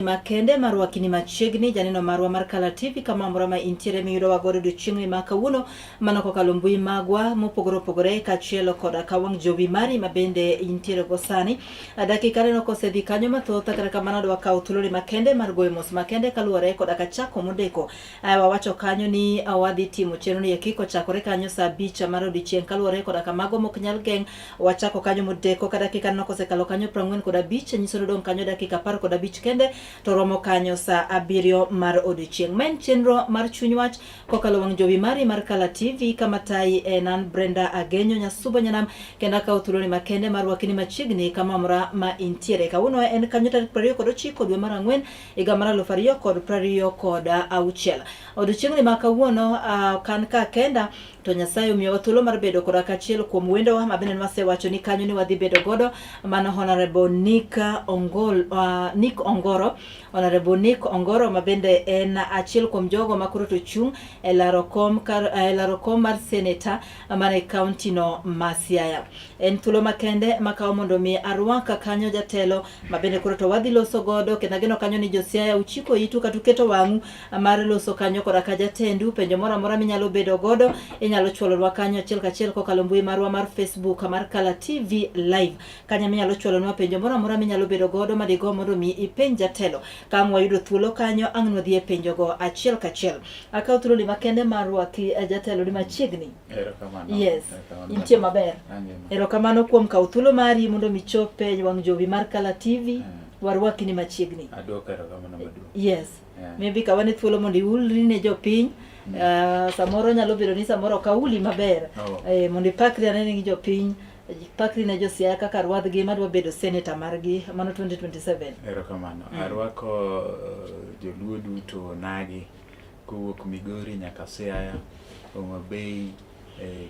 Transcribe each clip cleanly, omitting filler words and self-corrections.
Makende mar rwakini machiegni janeno marwa mar Kala TV kama amora ma intiere miyudowa godo odiochieng'ni ma kawuono mano kokalo mbui magwa mopogore opogore kaachiel koda ka wang' jowi mari ma bende intiere go sani. Dakika neno kosedhi kanyo mathoth, kata kamano adwa kawo thuoloni makende mar goyo mos makende kaluwore koda ka chako modeko. Wawacho kanyo ni wadhi timo chenro ni eki kochakore kanyo saa 5 mar odiochieng' kaluwore koda ka mago mok nyal geng' wachako kanyo modeko ka dakika neno kosekalo kanyo 45 nyiso ni odong' kanyo dakika 15 kende to romo kanyo saa 7 mar odiochieng'. Ma en chenro mar Chuny Wach kokalo wang' jowi mari mar Kala TV kama tayi en an Brenda Agenyo Nyasuba Nyanam kendo akawo thuoloni makende mar rwakini machiegni kama amora ma intiere. Kawuono en kanyo tarik 29 dwe mar 4 higa mar 2026. Odiochieng'ni ma kawuono ok an ka kenda to Nyasaye omiyowa thuolo mar bedo koda kachiel kuom wendowa ma bende nwasewacho ni kanyo ni wadhi bedo godo mano Honorable Nick Ongol, Nick Ongoro, Honorable Nick Ongoro ma bende en achiel kuom jogo ma koro to chung' e laro kom kar, e laro kom mar seneta mana e kaunti no ma Siaya. En thuolo makende makawo mondo mi arwaka kanyo jatelo ma bende koro to wadhi loso godo kendo ageno kanyo ni jo Siaya uchiko itu kata uketo wang'u mar loso kanyo koda ka jatendu. Penjo moro amora minyalo bedo godo inyalo chwalonwa kanyo achiel kachiel kokalo mbui marwa mar Facebook mar Kala TV Live. Kanyo minyalo chwalonwa penjo moro amora minyalo bedo godo madigo mondo mi ipenj jatelo. Ka ang' wayudo thuolo kanyo ang' nwadhi e penjogo achiel kachiel. Akawo thuoloni makende mar rwaki jatelo ni machiegni. Erokamano. Yes. Erokamano. Intie maber. Angima. Erokamano kuom kawo thuolo mari mondo mi chop e wang' jowi mar Kala TV. Warwaki ni machiegni. Aduoko erokamano maduong'. Yes. Yeah. Maybe ka wan e thuolo mondo iulri ne jopiny. Samoro nyalo bedo ni samoro ok auli maber. Oh. Mondo ipakri ane gi jopiny, ipakri ne jo Siaya kaka rwadhgi madwa bedo senator margi mano 2027. Erokamano. Arwako joluo duto nagi kowuok Migori nyaka Siaya, Homa Bay,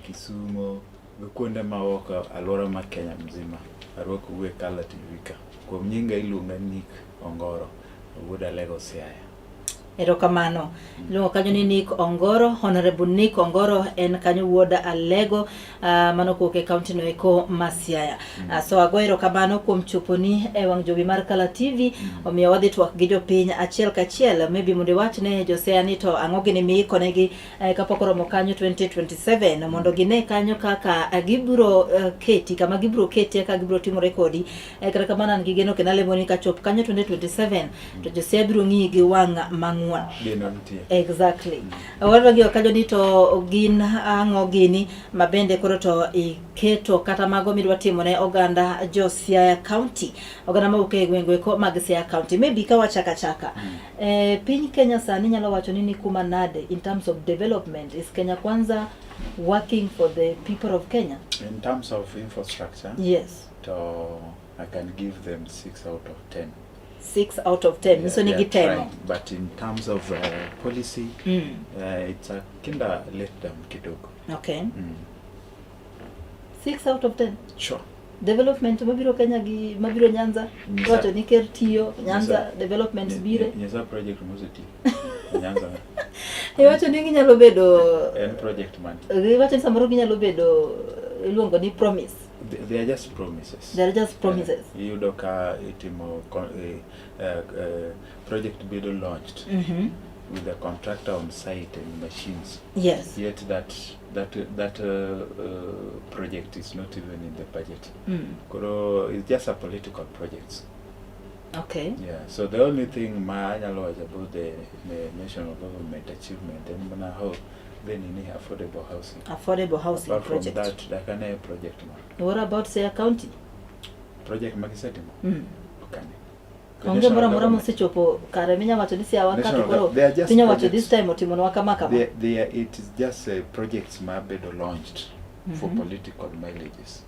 Kisumo gi kuonde maoko alwora ma Kenya mzima. Arwakou e Kala TV ka. Kuom nyinga iluonga Nick Ongoro, wuod Alego Siaya. Erokamano. Iluongo kanyo ni Nick Ongoro, Honorable Nick Ongoro en kanyo wuod Alego, mano kowuok e kaunti no eko ma Siaya. So ago erokamano kuom choponi e wang' jowi mar Kala TV, omiyo wadhi twak gi jopiny achiel kachiel, maybe mondo iwach ne jo Siaya ni to ang'o gini miikonegi kapok oromo kanyo 2027 mondo gine kanyo kaka gibiro keti kama gibiro ketie kaka gibiro timore kodi. Kata kamano an gi geno kendo alemo ni kachop kanyo 2027 to jo Siaya biro ng'iyi gi wang' mang'won. Geno nitie. Exactly. Wadwa ng'iyo kanyo ni to gin ang'o gini ma bende koro to iketo kata mago midwa timo ne oganda jo Siaya County, oganda mawuok e gwenge eko mag Siaya County. Maybe ka wachako achaka, piny Kenya sani nyalo wacho ni ni kuma nade in terms of development? Is Kenya Kwanza working for the people of Kenya? In terms of infrastructure, Yes. to I can give them 6 out of 10. 6 out of 10. Nyiso ni They are gitemo. trying, but in terms of policy, it's a kinda let down kidogo. Okay. 6 out of 10. Sure. Development mabiro Kenya gi mabiro Nyanza, Nyisa. wacho ni ker tiyo Nyanza Nyisa. development bire. Nyisa project moseti. Nyanza. Iwacho ni ginyalo bedo En project man. Iwacho ni samoro ginyalo bedo iluongo ni promise. They are just promises. They are just promises. Iyudo ka itimo project bedo launched with the contractor on site and machines. Yes. Yet that project is not even in the budget. Koro it's just a political project. Okay. Yeah. So the only thing ma anyalo wacho about the national government achievement en mana how then ni affordable housing. Affordable housing Apart from project. that, dakane project ma. What about Siaya County? Project magisetimo? Ok ane. Onge moro amora mosechopo kare minya wacho ni Siaya ka to koro They are just piny owacho this projects. time otimonwa kama kama. It is just projects ma bedo launched for political mileages.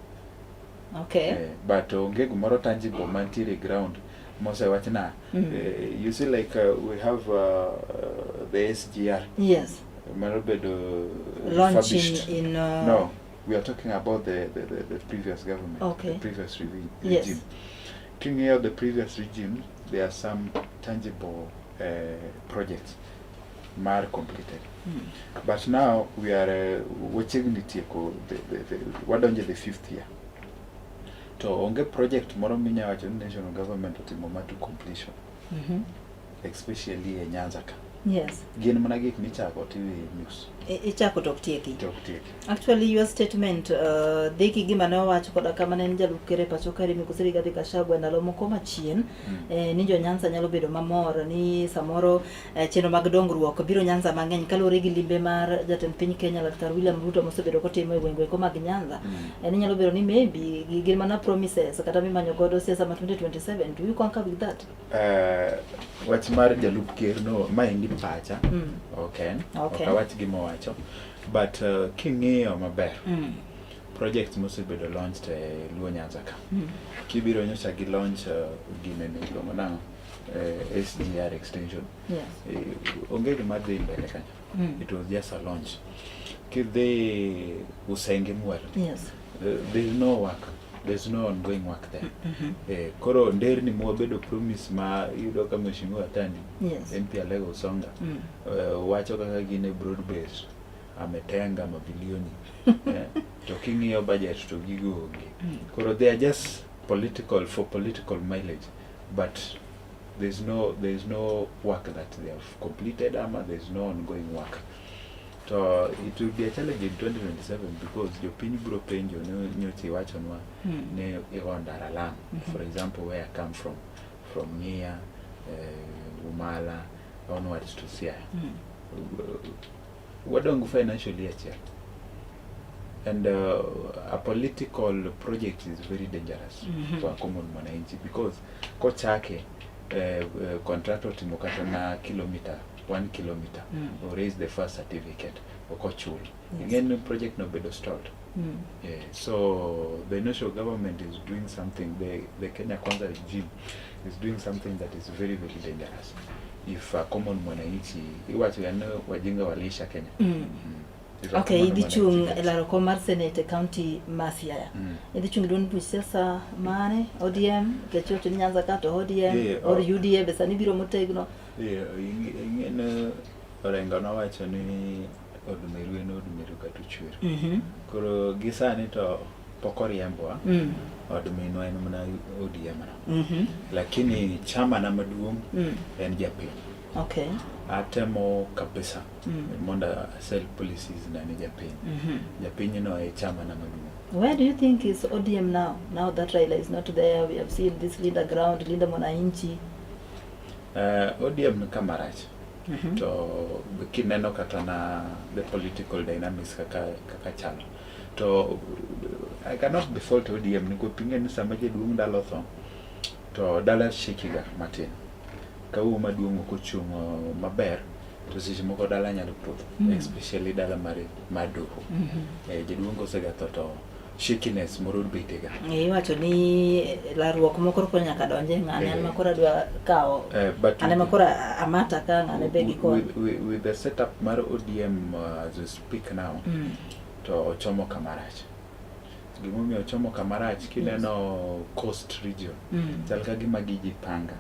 Okay. But onge gimoro tangible mantiere e ground mosewach na. You see, like we have the SGR. Yes. Mano bedo Launching refurbished. in No, we are talking about the previous government. Okay. The previous Yes. regime. King'iyo the previous regime, there are some tangible projects mar completed. But now we are wachiegni tieko wadonjo the fifth year. To onge project moro minya wacho ni national government otimo ma to completion. Especially e Nyanza ka. Gin mana gik michako tiwe nus. Ichako to ok tieki. To ok tieki. Actually, your statement dhi gi gima ne owach koda kama ne en jalup ker e pacho kae Migosi Rigathi Gachagua ndalo moko machien ni jo Nyanza nyalo bedo mamor ni samoro chenro mag dongruok biro Nyanza mang'eny kaluwore gi limbe mar jatend piny Kenya Laktar William Ruto mosebedo kotimo e gwenge eko mag Nyanza. Ni nyalo bedo ni maybe gin mana promises kata mimanyo godo siasa ma 2027. Do you concur with that? Wach mar jalup ker no, maendi pacha. Ok en. Ok awach gima owacho. But king'iyo maber, project mosebedo launched e Luo Nyanza ka. Kibiro nyocha gi launch gine ni iluongo nang'o? SGR extension. Onge gima dhi mbele kanyo. It was just a launch. Kidhi Usenge mwalo. There is no work. There's no ongoing work there. Koro nderni mwabedo promise ma iyudo ka Mheshimiwa Atandi, MP Alego Usonga, wacho kaka gin e broad base ametenga mabilioni, to king'iyo budget to gigo onge. Koro they are just political for political mileage, but there's no work that they have completed ama there's no ongoing work. To it will be a challenge in 2027 because jopiny biro penjo ni nyocha iwachonwa ne igo ndara lam. For example, where I come from Ng'iya, Umala onwards to Siaya, wadong financially achiel and a political project is very dangerous for a common mwananchi because kochake contractor otimo kata na kilometer, 1 kilometer, or raise the first certificate, ok ochul. Ing'e ni project no bedo stalled. Yeah, so the national government is doing something, the Kenya Kwanza regime is doing something that is very, very dangerous. If a common mwananchi, iwacho ya ni wajinga waliisha Kenya. If a Okay, common idhi chung' mwananchi e laro kom mar senate e county ma Siaya. Idhi chung' e duond buch siasa mane? ODM, nikech iwacho ni Nyanza ka to ODM or UDA be sani biro motegno. Yeah, ing'e ni Orengo nowacho ni od meru en od meru kata ochwer. Koro gi sani to pok oriembwa. Od minwa en mana ODM no. Lakini chama na maduong' en japiny. Atemo kabisa mondo sell policies na ne japiny. Japiny no e chama na maduong'. Where do you think is ODM now? Now that Raila is not there, we have seen this Linda Ground, Linda Mwananchi. ODM ni kama rach. To kineno kata na the political dynamics kaka chalo. To I cannot default ODM nikop ing'e ni sama jaduong' dala otho to dala shiki ga matin. Ka wuo maduong' ok ochung' maber to seche moko dala nyalo podho, especially dala mar doho. Jaduong' kosega tho to shakiness moro bete ga. Iwacho ni larruok moko koro nyaka donje ng'ane an ma koro adwa kawo But an ema koro amata ka ng'ane be gi koni. With the setup mar ODM as we speak now, to ochomo kama rach. Gimomiyo ochomo kama rach, kineno Coast region, chal ka gima gijipanga,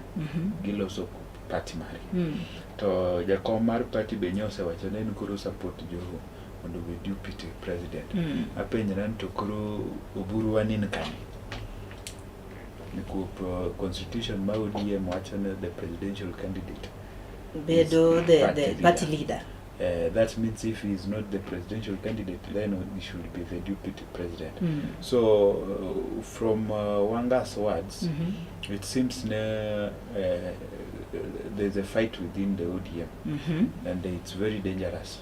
giloso party margi. To jakom mar party be nyosewacho ni en koro support Joho mondo obed deputy president. Apenjra ni to koro Oburu wanin kanye? Nikwop constitution ma ODM wacho ni the presidential candidate bedo is the party leader. That means if he is not the presidential candidate, then he should be the deputy president. So, from Wanga's words, it seems there's a fight within the ODM, and it's very dangerous.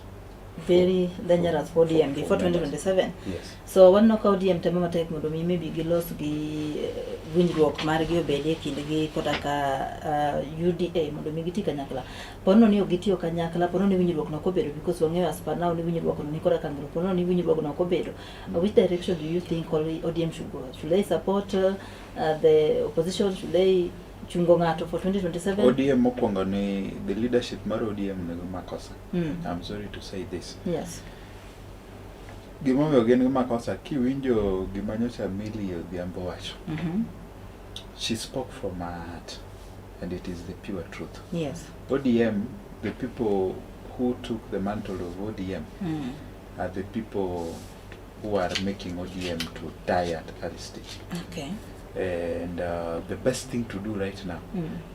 Very dangerous for ODM for before members. 2027. Yes. So waneno ka ODM temo matek mondo mi maybe gilos gi winjruok margi obedie kindgi koda ka UDA mondo mi giti kanyakla. Ponono ni ok gitiyo kanyakla, ponono ni winjruok no ok obedo, because wang'eyo as per now ni winjruok no ni koda kangruok, ponono ni winjruok no ok obedo. Which direction do you think ODM should go? Should they support the opposition? Should they chungo ng'ato for 2027? ODM mokwongo ni the leadership mar ODM nigi makosa. I'm sorry to say this. Gimomiyo gin gi makosa, kiwinjo gima nyocha Millie Odhiambo wacho, she spoke from her heart and it is the pure truth. ODM, the people who took the mantle of ODM are the people who are making ODM to die at early stage. And the best thing to do right now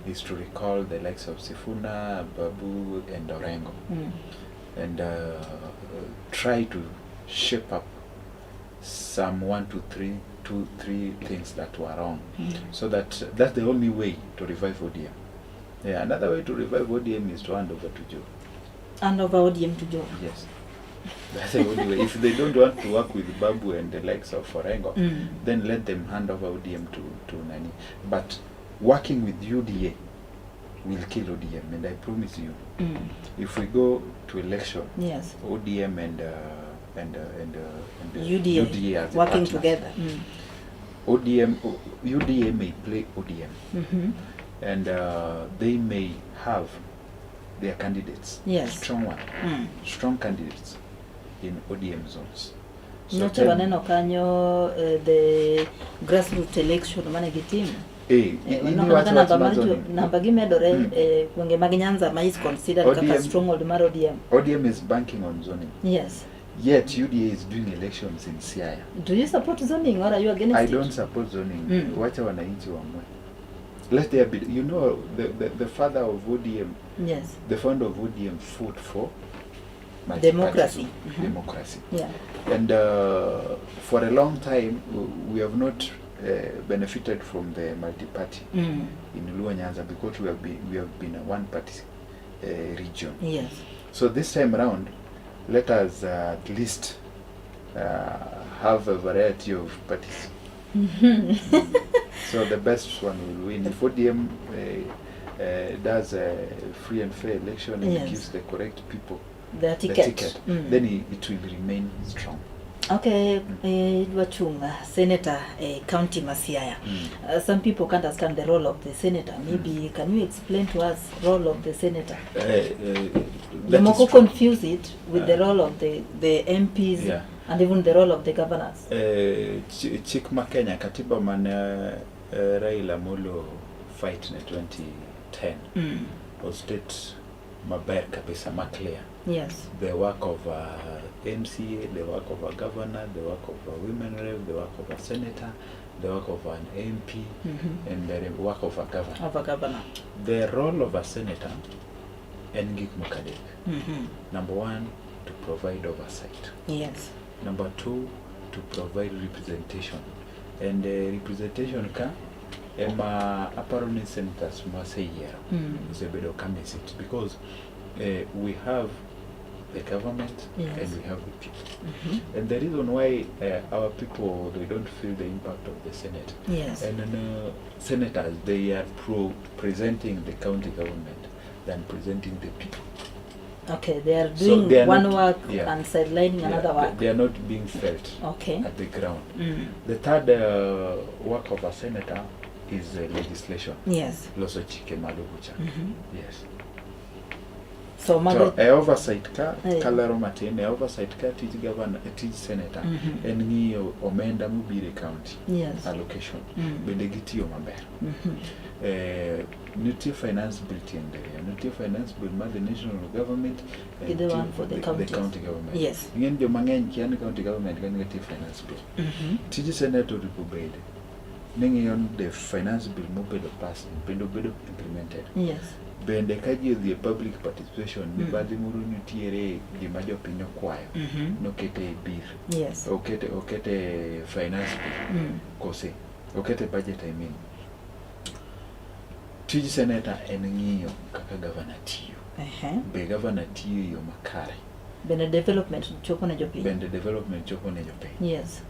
is to recall the likes of Sifuna, Babu, and Orengo, and try to shape up some one, two, three, two, three things that were wrong. So that's the only way to revive ODM. Yeah, another way to revive ODM is to hand over to Joe. Hand over ODM to Joe. Yes. That's the only way. If they don't want to work with Babu and the likes of Orengo, then let them hand over ODM to Nani. But working with UDA will kill ODM, and I promise you, if we go to election, ODM and UDA, UDA as a working partners. Together. ODM, UDA may play ODM, and they may have their candidates, strong one, strong candidates in ODM zones. So Nyocha then- waneno kanyo the grassroots election mane gitimo. Eh, Waneno iwacho kata namba wach mar mar zoning. namba gi medore e gwenge mag Nyanza ma is considered kaka ODM stronghold mar ODM. ODM is banking on zoning. Yet UDA is doing elections in Siaya. Do you support zoning or are you against I it? Don't support zoning. Wacha wananchi waamue. Let there be, the father of ODM, the founder of ODM fought for multi-partyism, Democracy. Democracy. And for a long time, we have not benefited from the multi-party in Luo Nyanza because we have been a one-party region. So this time around, let us at least have a variety of parties. So the best one will win. If ODM does a free and fair election and gives the correct people The the ticket. Ticket, then it will remain strong. Okay, idwa chung senator county ma Siaya. Some people can't understand the role of the senator. Maybe can you explain to us role of the senator? That is Jomoko true. Confuse it with the role of the MPs and even the role of the governors. Chik ma Kenya, katiba mane Raila Amolo fight ne 2010 o state maber kabisa, ma clear the work of a MCA, the work of a governor, the work of a women rep, the work of a senator, the work of an MP, and the work of a governor. Of a governor. The role of a senator en gik moko adek. Number one, to provide oversight. Number two, to provide representation. And representation ka ema aparo ni senators mwaseyiero osebedo ka miss it because we have the government and we have the people. And the reason why our people, they don't feel the impact of the Senate and then, senators, they are pro presenting the county government than presenting the people. Okay, they are So doing they are one not- work and sidelining another work. They are not being felt at the ground. The third work of a senator is legislation. Loso chike malo kucha. Yes. So mago To e oversight ka kalero matin e oversight ka, tij governor, tij senator en ng'iyo omenda mobiro e county, allocation, bende gitiyo maber. Nitie finance bill tiende, nitie finance bill mar the national government and Gi the nitie one for the the counties. County government. Ing'eni joma ng'eny kia ni county government ka nitie finance bill. Tij senator oripo bed ni ng'iyo ni the finance bill mobedo pass bende obedo implemented, bende ka ji odhi e public participation, mibadhi moro nitiere, gima jopiny okwayo nokete e bill, okete finance bill, kose okete budget, I mean. Tij senator en ng'iyo kaka governor tiyo, be governor tiyo e yo makare, Bende development chopo ne jopiny. Bende development chopo ne jopiny. Yes.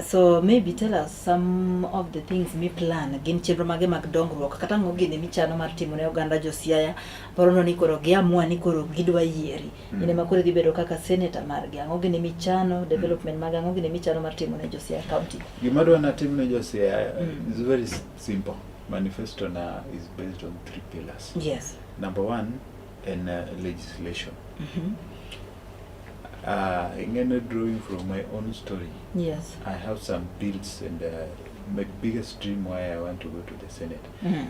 So maybe tell us some of the things mi plan, gin chenro mage mag dongruok kata ang'o gini michano mar timo ne oganda jo Siaya porono ni koro giamua ni koro gidwa yieri in ema koro idhi bedo kaka senator margi, ang'o gini michano, development mag ang'o gini michano mar timo ne jo Siaya County? Gima adwa natim ne jo Siaya is very simple. Manifesto na is based on three pillars. Number one en legislation. Ing'eno, drawing from my own story, I have some bills, and my biggest dream why I want to go to the Senate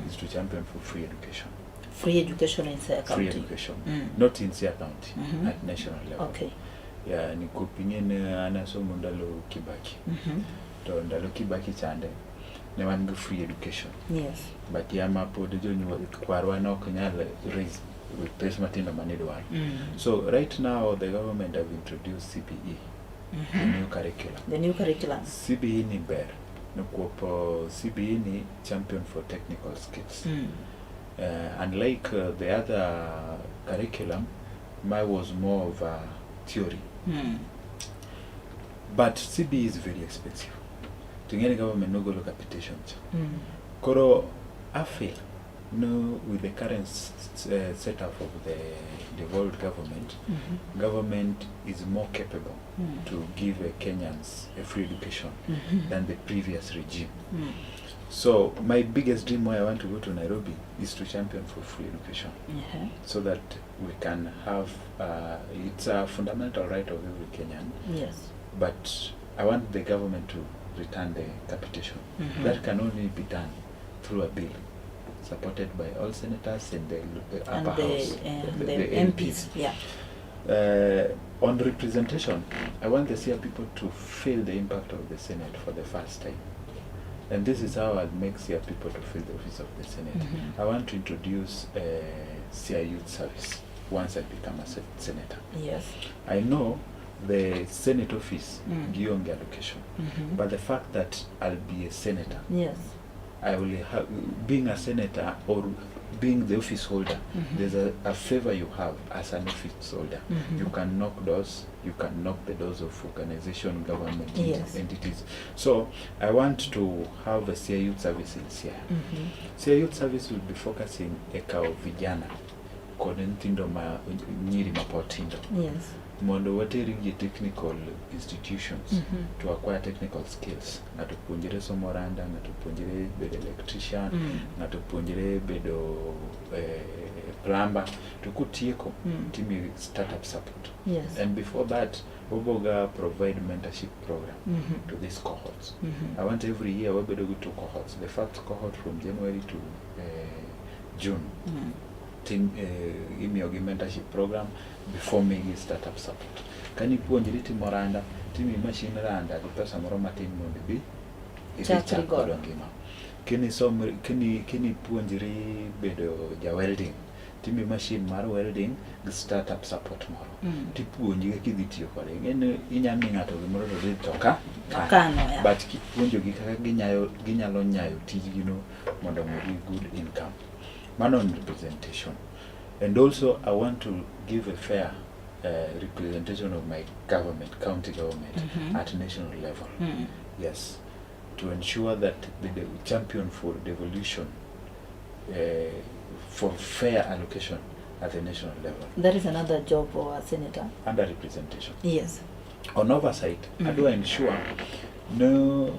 is to champion for free education. Free education in Siaya Free County. Education. Not in Siaya County, at national level. Yeah, nikop ing'eni an asomo ndalo Kibaki. To ndalo Kibaki chande, Ne wan gi free education. But yama pod jonyuol kwarwa ne ok nyal raise pes matindo manidwaro. So right now the government have introduced CBE, the new curriculum. The new curriculum. CBE ni ber nikwop CBE ni champion for technical skills. Unlike the other curriculum, mine was more of a theory. But CBE is very expensive. To ing'e ni government nogolo capitation cha. Koro I feel no with the current setup of the devolved government, government is more capable to give Kenyans a free education than the previous regime. So my biggest dream why I want to go to Nairobi is to champion for free education so that we can have it's a fundamental right of every Kenyan. But I want the government to return the capitation. That can only be done through a bill supported by all senators and the And upper house, the the MPs. MPs. On representation, I want the Siaya people to feel the impact of the Senate for the first time. And this is how I'll make Siaya people to feel the office of the Senate. I want to introduce Siaya Youth Service once I become a senator. I know the Senate office gionge allocation, but the fact that I'll be a senator, I will have, being a senator or being the office holder, there's a favor you have as an office holder. You can knock doors, you can knock the doors of organization, government entities. So I want to have a Siaya Youth Service in Siaya. Siaya Youth Service will be focusing e kawo vijana kod nyithindo ma nyiri mapod tindo mondo watergi e technical institutions to acquire technical skills. Ng'ato puonjre somo randa, ng'ato puonjre bedo electrician, ng'ato puonjre bedo plumber. To kotieko, timiyi startup support. And before that, waboga provide mentorship program to these cohorts. I want every year wabedo gi two cohorts. The first cohort from January to June. Tim, imiyogi mentorship program before migi startup support. Kanipuonjri timo randa, timiyi machine randa gi pesa moro matin mondo ibi Chakri chak godo. Godo ngima. Kinisom, kinipuonjri bedo ja welding, timiyi machine mar welding gi startup support moro. Tipuonji kaka idhi tiyo kode. Ing'eni inya mi ng'ato gimoro to dhi to ka Okano, ya. But kipuonjogi kaka ginyalo nyayo tijgino mondo omigi good income. Mano on representation. And also I want to give a fair representation of my government, county government, at national level. Yes, to ensure that the champion for devolution, for fair allocation at the national level. That is another job for a senator. Under representation. On oversight, adwa ensure no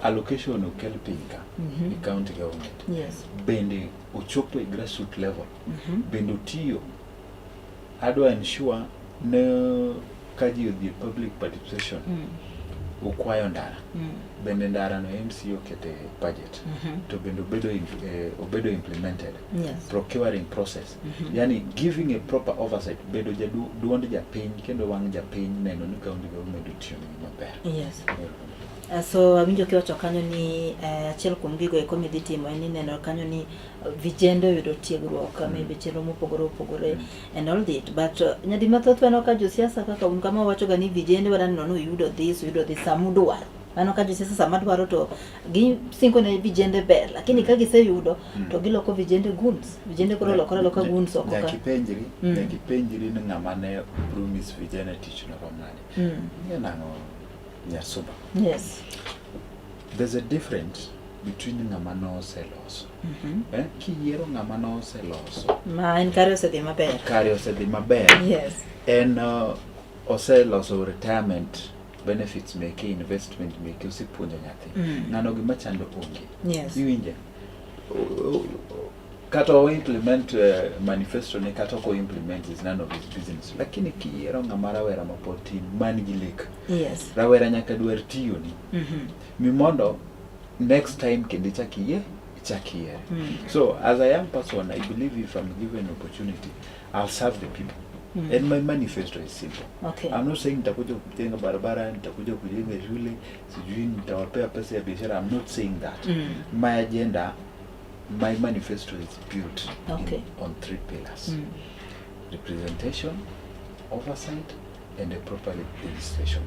allocation okel piny ka e county government. Bende ochopo e grassroots level. Bende otiyo. Adwa ensure no ka ji odhi e public participation, okwayo ndara. Bende ndara no MC okete budget. To bende obedo implemented. Procuring process. Yani giving a proper oversight. Bedo duond japiny kendo wang' japiny neno ni county government otiyo negi maber. So awinjo kiwacho kanyo ni achiel kuom gigo eko midhi timo en ni neno kanyo ni vijende oyudo tiegruok, maybe chenro mopogore opogore and all that, but nyadi mathoth waneno ka josiasa kaka un kama wacho ga ni vijende wadaneno ni oyudo this, oyudo this sama udwaro. Waneno ka josiasa sama dwaro to gisingo ne vijende ber, lakini ka giseyudo to giloko vijende goons. Vijende koro lokore aloka goons oko ka. Nyaka ipenjri, nyaka ipenjri ni ng'ama ne promise vijana tich norom nade. Ing'e nang'o, Nyasuba? There's a difference between ng'ama noseloso. Kiyiero ng'ama noseloso. Ma en kare osedhi maber. Kare osedhi maber. En oseloso retirement benefits meke, investment meke, osepuonjo nyathi. Ng'ano gima chando onge. Iwinje? Kata o implement manifesto ne kata ok o implement is none of his business. Lakini kiyiero ng'ama rawera mapod tin man gi lek. Rawera nyaka dwar tiyoni. Mi mondo next time kendo ichak iyie, ichak iyiere. So as a young person, I believe if I'm given opportunity, I'll serve the people. And my manifesto is simple. I'm not saying nitakuja kujenga barabara, nitakuja kujenga shule, sijui nitawapea pesa ya biashara. I'm not saying that. My agenda, my manifesto is built on three pillars: representation, oversight, and a proper legislation.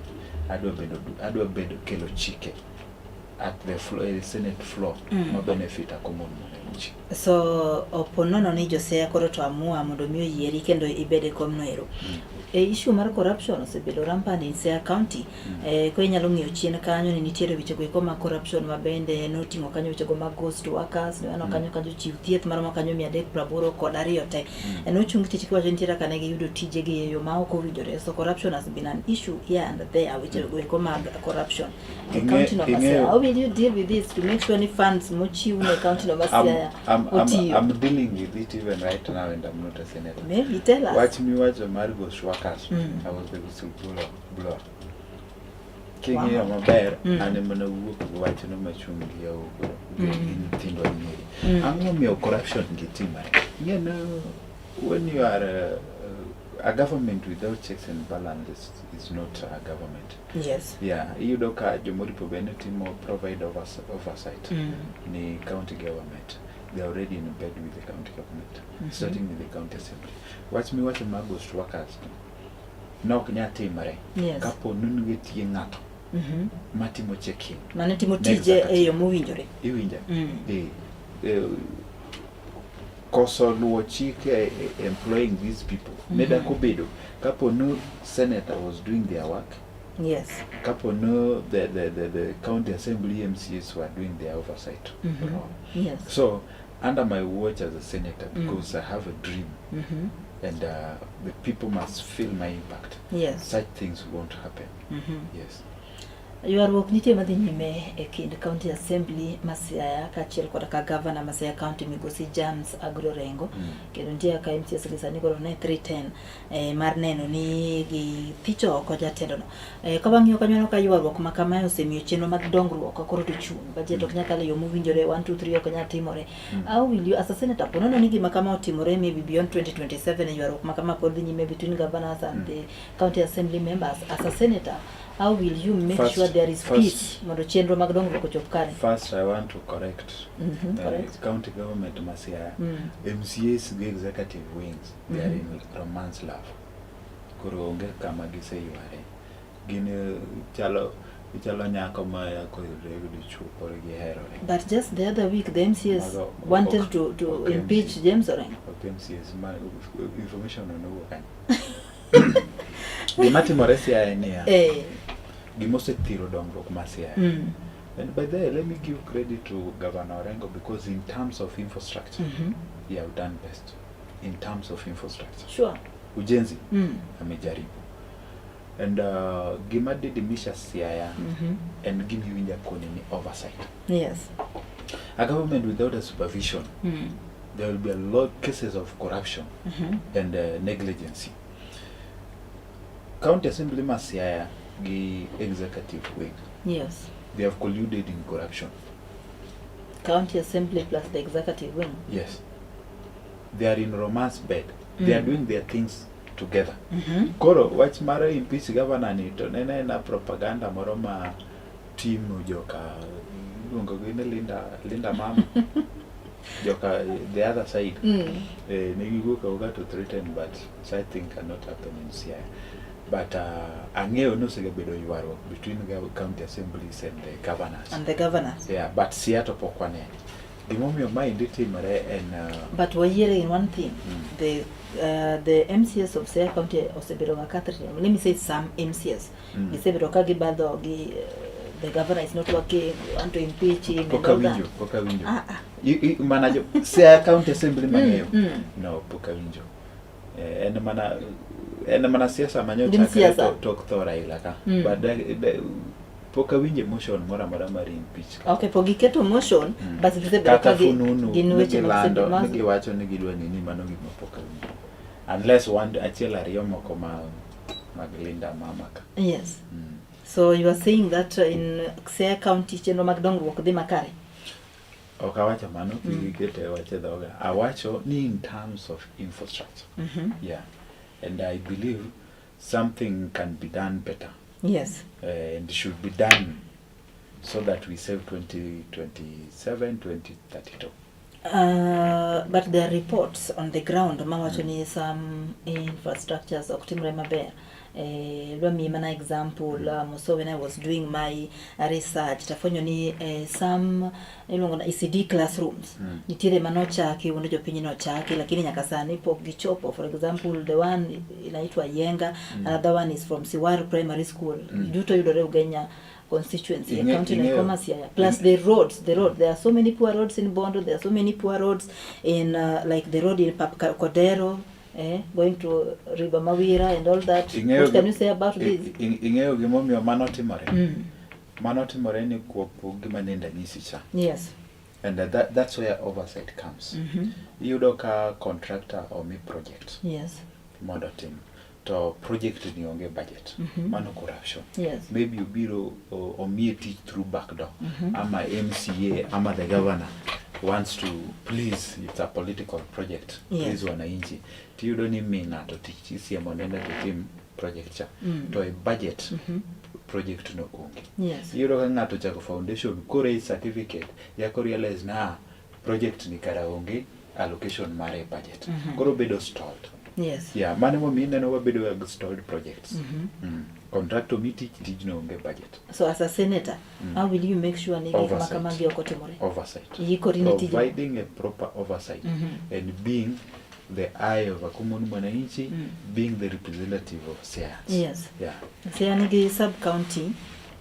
Adwa bedo kelo chike at the floor, Senate floor ma benefit a common mwananchi. So opo nono ni jo Siaya koro to amua mondo mi oyieri kendo ibed e komno ero. E issue mar corruption osebedo rampant in Siaya County. Ko inyalo ng'iyo chien kanyo ni nitiere weche go eko mag corruption ma bende noting'o kanyo weche go mag ghost workers, ne waneno kanyo ka jochiw thieth maromo kanyo 382 te. Nochung tich kiwacho nitiere kaka ne giyudo tijegi e yo ma ok owinjore. So corruption has been an issue here and there, weche go eko mag corruption. E county no ma Siaya, how will you deal with this to make sure ni funds mochiw ne county no ma Siaya otiyo? I'm dealing with it even right now, and I'm not a senator. Maybe tell us. Wach miwacho mar ghost workers, I was the whistle blower. King'iyo maber, an ema nawuok gi wachno machung' gi yawuoyi gi nyithindwa gi nyiri. Ang'o momiyo corruption gi timore? Ing'e when you are a government without checks and balances is not a government. Yeah, iyudo ka jomoripo bed ni timo provide oversight ni county government. They are already in bed with the county government, starting with the county assembly. Wach miwacho mar ghost workers nok nyal timore kapo ni nitie ng'ato matimo checking. Mane timo tije e yo mowinjore. Iwinja? Eh, koso luwo chike employing these people ne dak obedo kapo ni senator was doing their work, kapo ni the county assembly MCAs were doing their oversight role. So under my watch as a senator, because I have a dream and the people must feel my impact, such things won't happen. Yes. Ywaruok nitie madhi nyime e kind County Assembly ma Siaya kaachiel koda ka Governor ma Siaya County, Migosi James Agro Orengo. Kendo nitie kaka MCAs gi sani koro ne 310 mar neno ni githicho oko jatelo no. Ka wang'iyo kanyo, waneno ka ywaruok ma kamae osemiyo chenro mag dongruok koro to chung'. Budget ok nyal kalo e yo mowinjore, 1 2 3 ok nyal timore. How will you, as a senator, po nono ni gima kama otimore maybe beyond 2027, ywaruok ma kama pod dhi nyime between governors and the county assembly members, as a senator, how will you make sure there is peace mondo chenro mag dongruok ochop kare? First, I want to correct Correct. County government ma Siaya. MCAs gi executive wings, they are in romance love. Koro onge kama giseyware. Gin chalo nyako ma ya koyudre gi dichuo, koro giherore. But just the other week, the MCAs wanted to impeach MCAs. James Orengo. Ok MCAs, ma information no nowuok kanye? Gima timore Siaya en niya, gima osethiro dongruok ma Siaya. And by the way, let me give credit to Governor Orengo, because in terms of infrastructure, he have done best. In terms of infrastructure. Ujenzi, amejaribu. And gima didimisha Siaya en gima iwinjo koni ni oversight. A government without a supervision, there will be a lot cases of corruption and negligence. County Assembly ma Siaya gi executive wing, they have colluded in corruption. County Assembly plus the executive wing. Yes. They are in romance bed. They are doing their things together. Koro wach mar impeach governor ni to nene en propaganda moro ma team joka iluongo gi ni Linda Mama, joka the other side, ne giwuok awuoka to threaten, but such thing cannot happen in Siaya. But ang'eyo ni osegabedo ywaruok between county assemblies and the governors. And the governors. Yeah, but Siaya to pok wanene. Gimomiyo maendi timore en But wayiere in one thing. The MCAs of Siaya County osebedo ga ka threatening. Let me say some MCAs. Gisebedo ka gibadho gi the governor is not working, we want to impeach him and Pok all that. awinjo, pok awinjo. Ah, ah. Mana jo Siaya County Assembly mang'eyo. No, pok awinjo. En mana siasa manyocha Gin siasa. Tok tho Raila ka. But pok awinjo motion moro amora mar impeach. Okay, pok giketo motion, but gisebedo Kata ka fununu gin weche ma negilando negiwacho ni gidwa nini, mano gima pok awinjo. Unless one achiel ariyo moko ma mag Linda Mama ka. So you are saying that in Siaya County chenro mag dongruok dhi makare? Ok awacho mano, kik ikete wach e dhoga. Awacho ni in terms of infrastructure. Yeah. And I believe something can be done better. And should be done so that we save 2027, 2032. But there are reports on the ground mawacho ni some infrastructures ok timre maber. Dwa miyi mana example, so when I was doing my research tafwenyo ni some iluongo na ECD classrooms nitiere manochaki wuondo jopiny nochaki, lakini nyaka sani pok gichopo. For example, the one inaitwa Yenga, another one is from Siwar Primary School, duto yudore Ugenya constituency, county na Siaya. Plus the road, there are so many poor roads in Bondo, there are so many poor roads in like the road in Pap Kodero, going to River Mawira and all that. What can you say about this? Ing'eyo gimomiyo mano timore? Mano timore ni kuom gima nende anyisi cha. And that's where oversight comes. Iyudo ka contractor omi project mondo otim, to project ni onge budget. Mano corruption. Maybe obiro omiye tich through back door, ama MCA ama the governor wants to please, it's a political project, please wananchi. Tiyudo ni mi ng'ato tich, isiemo nene to tim project cha, to e budget project no onge. Iyudo ka ng'ato ochako foundation, koro e certificate yako realize na project ni kara onge allocation mare e budget. Koro bedo stalled. Yeah, mano emomiyo ineno wabedo ga stalled projects. Contractor mi tich, tijno onge budget. So as a senator, how will you make sure ni gik ma Oversight. Kamagi ok otimore? Oversight. Iikori ne tijno? Providing a proper oversight and being the eye of a common mwananchi, being the representative of Siaya. Yeah. Siaya nigi sub county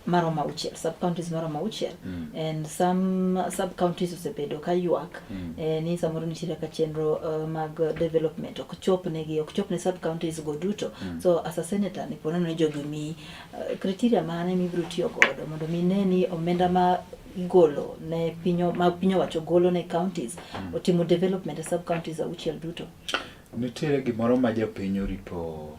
maromo auchiel, sub counties maromo auchiel, and some sub counties osebedo ka ywak ni samoro nitiere ka chenro mag development ok chop negi, ok chop ne sub counties go duto. So as a senator, ni poneno ni jogi omiyi criteria mane mibiro tiyo godo mondo mi ne ni omenda ma igolo ne piny ma piny owacho golo ne counties otimo development e sub counties auchiel duto? Nitiere gimoro ma japiny oripo.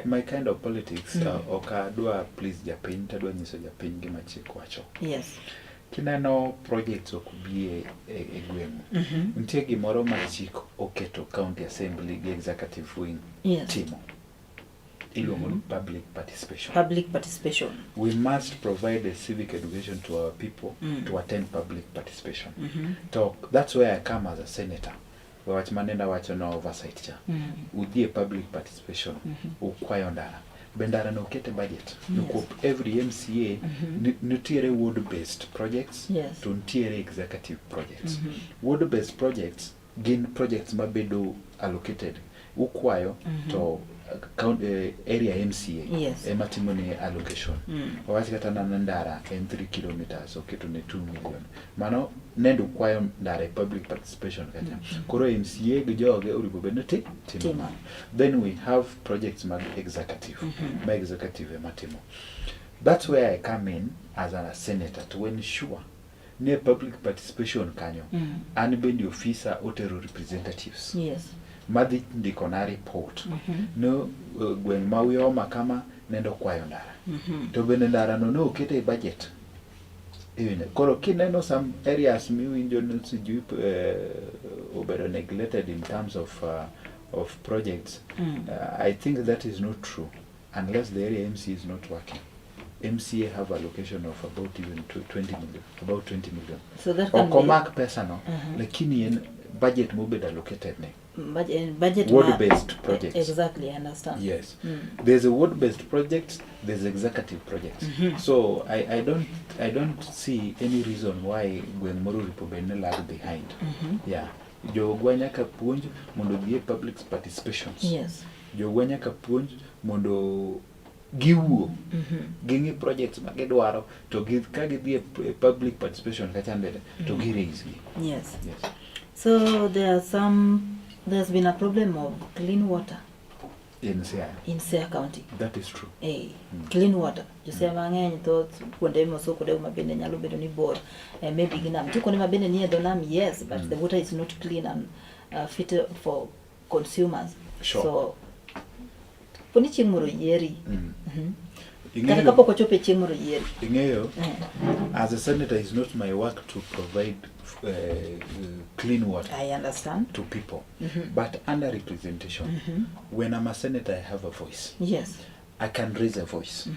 My kind of politics, ok adwa please japiny, to adwa nyiso japiny gima chik wacho. Kineno projects ok bi e gweng'u, nitie gimoro ma chik oketo county assembly gi executive wing timo, iluongo ni public participation. Public participation. We must provide a civic education to our people to attend public participation. To that's where I come as a senator. Wach manenda wacho no oversight cha, udhi e public participation, ukwayo ndara, be ndara no okete budget? Nikwop every MCA nitiere ward based projects to nitiere executive projects. Ward based projects gin projects mabedo allocated, ukwayo to area MCA ema timo ne allocation. Wawach kata mana ndara en 3 kilometers, oketo ne 2 million. Mano nendo ukwayo ndara e public participation kacha. Koro MCA gi joge onego bed ni timo Timo. Mano. Then we have projects mag executive, ma executive ema timo. That's where I come in as a senator to ensure ni e public participation kanyo an bende ofisa otero representatives madhi ndikona report no gweng' ma Uyoma kama nendo kwayo ndara, to bende ndara no ne okete e budget. Iwinjo? Koro kineno some areas miwinjo ni sijui obedo neglected in terms of projects, I think that is not true unless the area MC is not working. MCA have allocation of about even 20 million, about 20 million. So that can Ok be omak pesa no, lakini en budget mobedo allocated ne. Budget Ward based projects. Exactly, I understand. Yes. There's a ward based project, there's executive projects. So I don't see any reason why gweng' moro oripo bed ni lag behind. Yeah. Jogwa nyaka puonj mondo odhi e public participations. Jogwa nyaka puonj mondo giwuo, ging'i projects ma gidwaro, to ka gidhi e public participation kacha mbele to gi raise gi. Yes. So there's been a problem of clean water In Siaya. In Siaya County. That is true. Clean water. Josiaya mang'eny, thoth kuonde moso kuonde ma bende nyalo bedo ni bor, maybe gi nam. Nitie kuonde ma bende nie dho nam, yes, but the water is not clean and fit for consumers. So poni chieng' moro yieri. Kata kapok ochopo e chieng' moro yiero. Ing'eyo, as a senator, it's not my work to provide clean water I understand. To people. But under representation, when I'm a senator, I have a voice. I can raise a voice.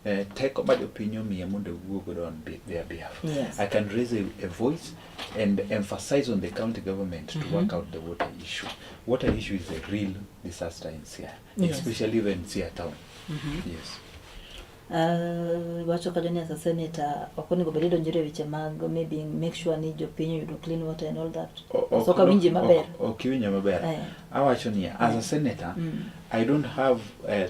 Teko ma jopiny omiya mondo awuo godo on their behalf. I can raise a voice and emphasize on the county government to work out the water issue. Water issue is a real disaster in Siaya, especially even Siaya town. Yes. Wacho kanyo ni as a senator ok onego bed ni donjore e weche mag maybe make sure ni jopiny oyudo clean water and all that. So ok awinji maber. Ok iwinjo maber. Awacho niya, as a senator, I don't have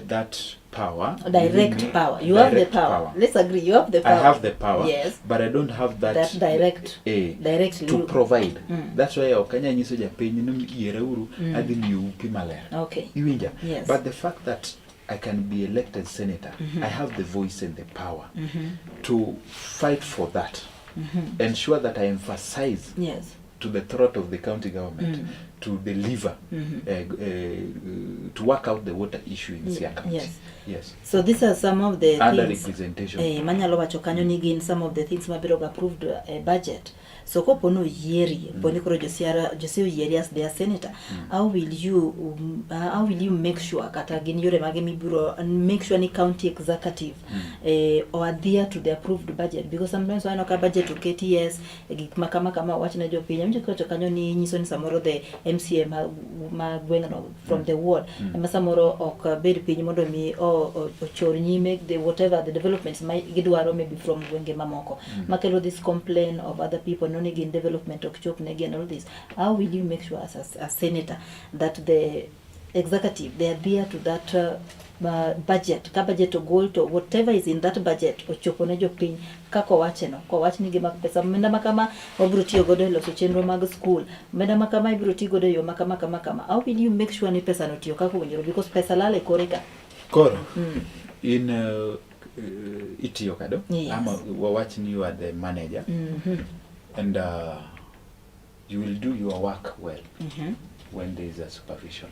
that power. Direct within me. Power. You have the Direct power. Let's agree. You have the I power. Have the power, but I don't have that, That direct. Directly. To provide. That's why ok anyal nyiso japiny ni yiereuru adhi miyou pi maler. Iwinja? Yes. But the fact that I can be elected senator, I have the voice and the power to fight for that. Ensure that I emphasize to the throat of the county government to deliver, to work out the water issue in Siaya County. Yes. So these are some of the Under things representation. Manyalo wacho kanyo ni gin some of the things mabiro ga approved budget. So kopo no yieri, po ni koro Josiaya Josia oyieri as their senator, how will you make sure, kata gin yore mage mibiro make sure ni county executive o adhere to the approved budget? Because sometimes waneno ka budget oketi, yes, gik ma kama kama owach ne jopiny. Awinjo kiwacho kanyo ni nyiso ni samoro the MCA ma gweng'no from the ward ema samoro ok bed piny mondo mi ochor nyime the whatever the developments ma gidwaro maybe from gwenge mamoko makelo this complaint of other people no ni gin development ok chop negi and all this. How will you make sure as a senator that the executive, they adhere to that budget? Ka budget ogol to whatever is in that budget ochopo ne jopiny kaka owache no, kowach ni gima pesa omenda ma kama wabiro tiyo godo e loso chenro mag school, omenda ma kama ibiro ti godo e yo ma kama kama kama, how will you make sure ni pesa no tiyo kaka owinjore? Because pesa lal e kore ka. Koro, in itiyo kado? Yes. Ama wawach ni you are the manager and you will do your work well when there is a supervision.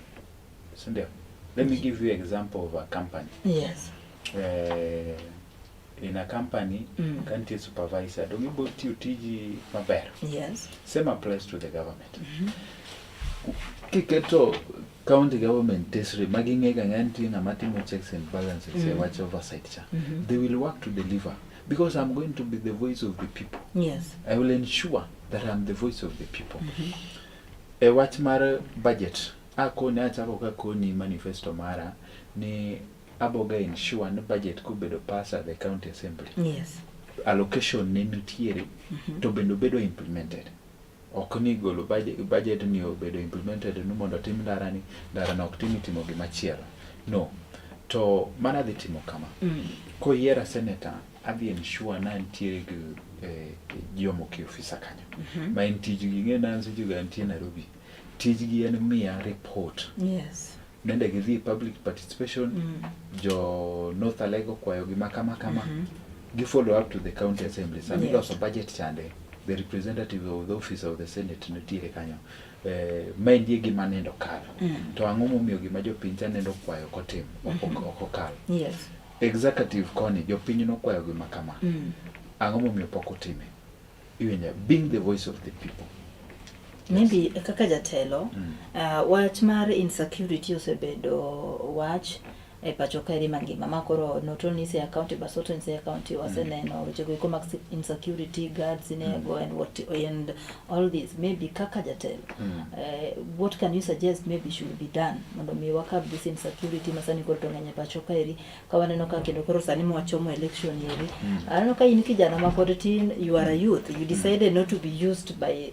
Sindio? Let me give you example of a company. In a company, ka nitie supervisor, dong ibo tiyo tiji maber. Same applies to the government. Kiketo county government tesre maging'e ga ng'a nitie ng'ama timo checks and balances e wach oversight cha. They will work to deliver because I'm going to be the voice of the people. I will ensure that I'm the voice of the people. E wach mar budget, akoni achako kakoni manifesto mara ni aboga ensure ni budget kobedo pass at the county assembly, allocation ne nitiere to bende obedo implemented. Ok ni golo budget ni obedo implemented ni mondo otim ndara ni, ndara no ok tim, itimo gimachielo. No. To mana dhi timo kama. Koyiera senator, adhi ensure na antiere gi jomo ki officer kanyo. Ma en tijgi, ing'e na an seche go antie Nairobi. Tijgi en miya report. Nende gidhi public participation, jo North Alego kwayo gima kama kama. Gi follow up to the county assembly. Sami loso budget chande, the representative of the office of the senate nitiere kanyo. Ma endie gima nendo kalo. To ang'o momiyo gima jopiny cha nendo kwayo kotim ok okal. Executive koni jopiny nokwayo gima kama. Ang'o momiyo pok otime? Iwinjo, being the voice of the people. Maybe kaka jatelo, wach mar insecurity osebedo wach e pacho kaeri mangima ma koro not only Siaya County but also in Siaya County waseneno weche go eko mag insecurity, guards inego and what and all this. Maybe kaka jatelo, what can you suggest maybe should be done mondo mi wakab this insecurity ma sani koro to ng'eny e pacho kaeri, ka waneno ka kendo koro sani mwachomo election eri? Aneno ka in kijana ma pod tin, you are a youth, you decided not to be used by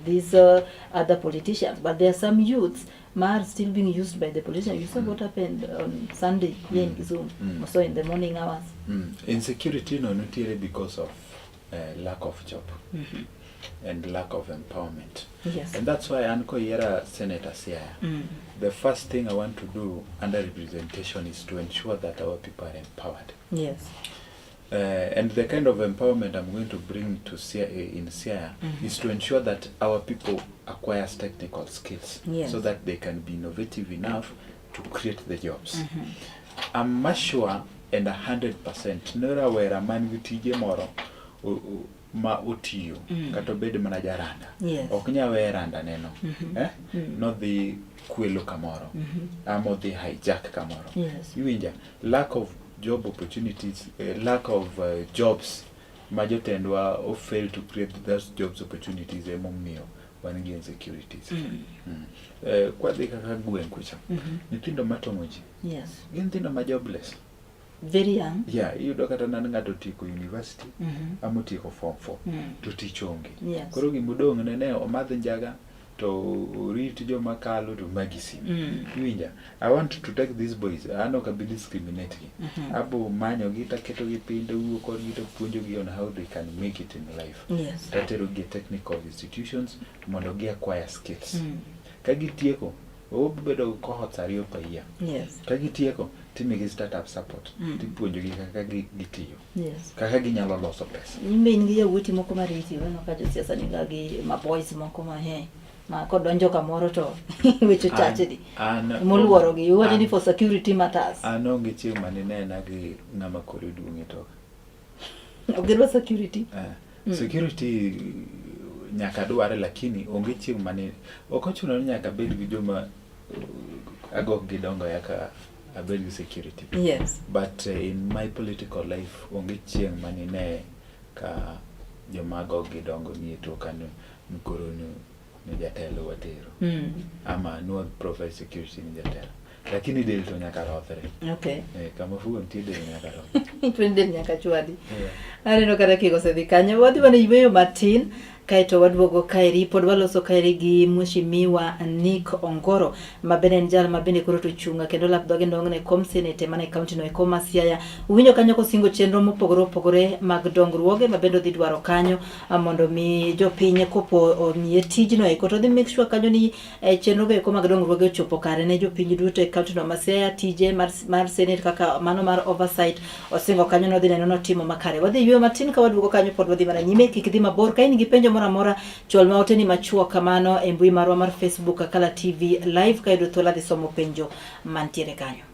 these other politicians, but there are some youths ma are still being used by the politicians. You saw what happened on Sunday here in Kisumu, so in the morning hours. Insecurity no nitiere because of lack of job and lack of empowerment. And that's why an koyiera Senator Siaya, the first thing I want to do under representation is to ensure that our people are empowered. And the kind of empowerment I'm going to bring to Siaya, in Siaya is to ensure that our people acquires technical skills so that they can be innovative enough to create the jobs. I'm much sure and 100% ne rawera man gi tije moro ma otiyo kata obed mana jaranda ok nyal weyo randa neno eh? Nodhi kwelo kamoro ama odhi hijack kamoro. Iwinja? Lack of job opportunities, lack of jobs ma jotendwa o fail to create those jobs opportunities emomiyo wan gi insecurities. Kwadhi kaka gweng' kucha, nyithindo matong'o ji gin nyithindo ma jobless. Very young. Yeah, iyudo kata nan ng'ato otieko university ama otieko form 4 to tich onge. Koro gimodong' ne ne omadh njaga to orit joma kalo to magi simu. Iwinja? I want to take these boys, an ok abi discriminate gi. Abo manyogi taketogi piny tawuoyo kodgi tapuonjogi on how they can make it in life. Taterogi e technical institutions mondo gi acquire skills. Ka gitieko, obedo cohorts ariyo per year. Ka gitieko, timigi startup support. Tipuonjogi kaka gitiyo. Kaka ginyalo loso pesa. In be in gi yawuoti moko mariti, waneno ka josiasa niga gi ma boys moko ma he ma kodonjo kamoro to weche chachni. Moluorogi, iwacho ni for security matters. An onge chieng' maninena gi ng'ama kore duong' e toka. Ok gidwa security. Security nyaka dware, lakini onge chieng' mane ok ochuno ni nyaka abed gi joma agok gidongo yaka abed gi security. But in my political life onge chieng' manine ka joma agok gidongo nie toka ni koro ni jatelo watero. Ama nwa provide security ni jatelo. Lakini del to nyaka rothre. Kama fugo nitie del nyaka rothre. To del nyaka chwadi. Aneno kata kik osedhi kanyo. Wadhi mana yueyo matin kaeto waduogo kaeri pod waloso kaeri gi Mheshimiwa Nick Ongoro ma bende en jal ma bende koro to ochung' kendo lap dhoge ndong' ne kom senate mana e kaunti no eko ma Siaya. Uwinjo kanyo kosingo chenro mopogore opogore mag dongruoge ma bende odhi dwaro kanyo mondo mi jopiny kopo omiye tijno eko to odhi make sure kanyo ni chenro go eko mag dongruoge ochopo kare ne jopiny duto e kaunti no ma Siaya. Tije mar senate kaka mano mar oversight osingo kanyo nodhi neno notimo makare. Wadhi yueyo matin ka waduogo kanyo pod wadhi mana nyime, kik idhi mabor. Ka in gi penjo moro amora, chwal ma oteni machuok kamano e mbui marwa mar Facebook Akala TV Live, ka yudo thuolo adhi somo penjo mantiere kanyo.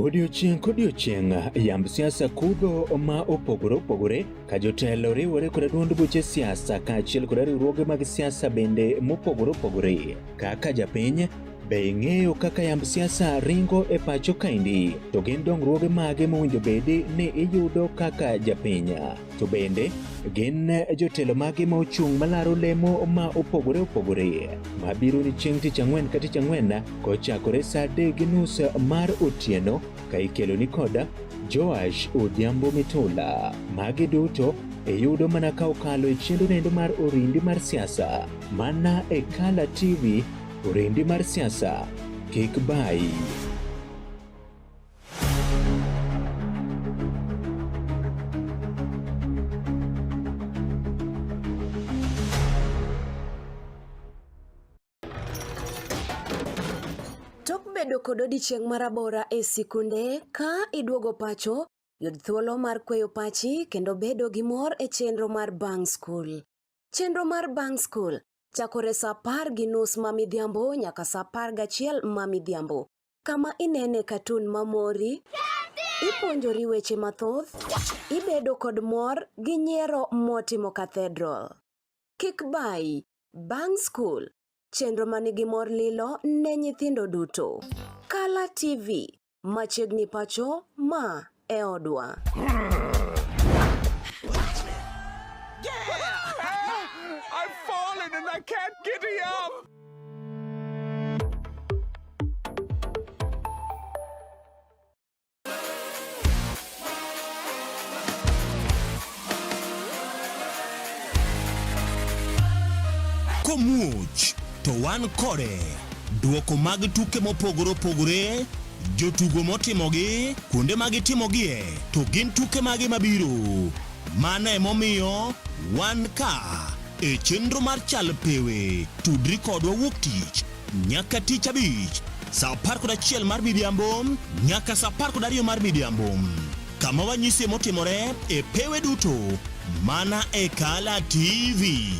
Odiochieng' kodiochieng' yamb siasa kudho ma opogore opogore ka jotelo riwore kod duond buche siasa kaachiel kod riwruoge mag siasa bende mopogore opogore. Kaka japiny, be ing'eyo kaka yamb siasa ringo e pacho kaendi? To gin dongruoge mage mowinjo bedi ni iyudo kaka japiny? To bende gin jotelo mage ma ochung' malaro lemo ma opogore opogore mabiro ni chieng' tich ang'wen ka tich ang'wen kochakore saa 3:30 mar otieno ka ikelo ni koda Joash Odhiambo Mitula. Magi duto iyudo mana ka okalo e chenro nendo mar Orindi mar siasa mana e Kala TV. Orindi mar siasa kik bayi. Tok bedo kod odiechieng' marabora e sikunde, ka iduogo pacho, yud thuolo mar kweyo pachi kendo bedo gi mor e chenro mar Bang' Skul. Chenro mar Bang' Skul chakore saa 10:30 ma midhiambo nyaka saa 11 ma midhiambo, kama inene katun mamori, ipuonjori weche mathoth, ibedo kod mor gi nyiero motimo cathedral. Kik bayi, Bang' Skul, chenro manigi mor lilo ne nyithindo duto. Kala TV, machiegni pacho, ma e odwa. I've fallen and I can't get up. Komuoch to wan kode. Duoko mag tuke mopogore opogore, jotugo motimogi, kuonde ma gitimogie, to gin tuke mage mabiro. Mano emomiyo wan ka e chenro mar Chal Pewe. Tudri kodwa wuok tich nyaka tich abich saa 11 mar midhiambo nyaka saa 12 mar midhiambo kama wanyisie motimore e pewe duto mana e Kala TV.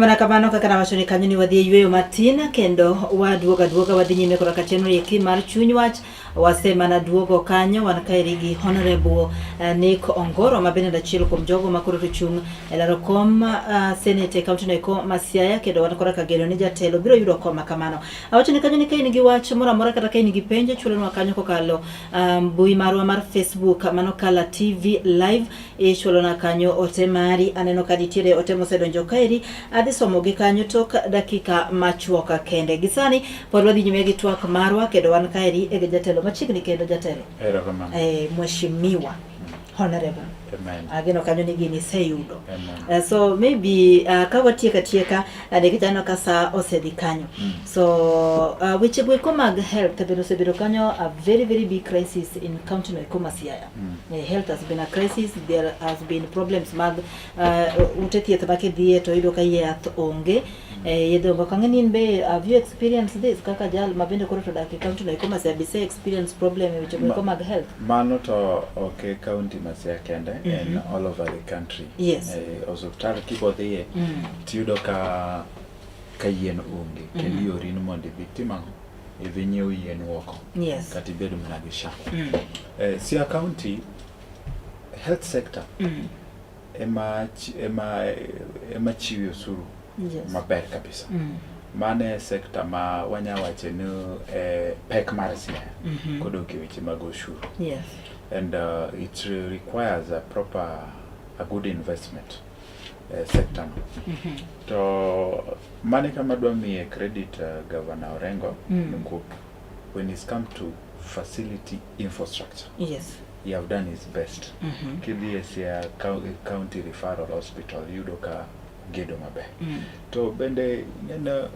Mana kamano kaka nawacho ni kanyo ni wadhi e yueyo matin kendo waduogo aduoga wadhi nyime koda ka chenro eki mar chuny wach wasemana duogo kanyo wan kaeri gi Honorable Nick Ongoro ma bende achiel kuom jogo ma koro to chung' e laro kom Senate e kaunti no eko ma Siaya kendo wan koda ka geno ni jatelo biro yudo kom ma kamano. Awacho ni kanyo ni ka in gi wach moro amora kata ka in gi penjo chwalonwa kanyo kokalo mbui marwa mar Facebook mano Kala TV Live ichwalona kanyo ote mari. Aneno ka nitiere ote mosedonjo kaeri, adhi somogi kanyo tok dakika machuok kende. Gi sani pod wadhi nyime gi twak marwa kendo wan kaeri e gi jatelo machiegni kendo jatelo. Erokamano. Mheshimiwa Honorable. Amen. Ageno kanyo ni gini iseyudo. Amen. So maybe ka watieko atieka nikech aneno ka sa osedhi kanyo. So weche go eko mag health bende osebedo kanyo a very very big crisis in county no eko ma Siaya. Health has been a crisis, there has been problems mag ute thieth ma kidhiye to iyudo ka yath onge. Yedhe onge. Ok ang'e ni in be have you experienced this kaka jal ma bende koro to odak e county no eko ma Siaya be ise experience problem e weche go eko mag health? Mano to ok e county ma Siaya kende, en all over the country. Osuptal kibodhiye tiyudo ka ka yien onge kendo iori ni mondo idhi tim ang'o? Idhi nyiew yien oko. Kata ibed mana gi SHA. Siaya County health sector ema chiwo osuru maber kabisa. Mano e sector ma wanya wacho ni pek mar Siaya kodok e weche mag osuru. And it requires a proper, a good investment sector no. To mano e kama adwa miye credit Governor Orengo Nkup when it's come to facility infrastructure. He have done his best. Kidhi e Siaya County Referral Hospital iyudo ka gedo maber. To bende ing'eno